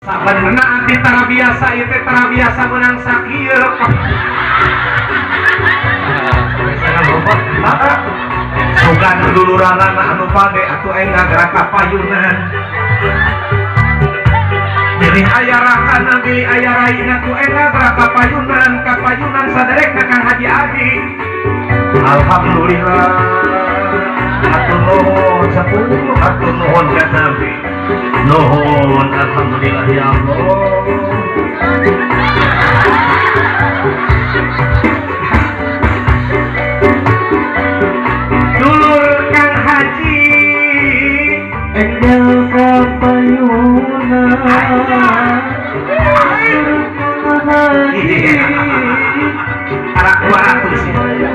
Sabenerna abdi tara biasa ieu teh tara biasa meunang sakieu. Sugan duluranana anu pade atuh aing ngagerak ka payunan. Bilih aya rakana bilih aya raina ku aing ngagerak ka payunan, ka payunan saderekna Kang Haji Adi. Alhamdulillah. Hatur nuhun 10 hatur nuhun ka Nabi. Nuhun alhamdulillah ya Allah. Dulur Kang Haji enggal ka payunan. Kang Haji Arak 200 ya.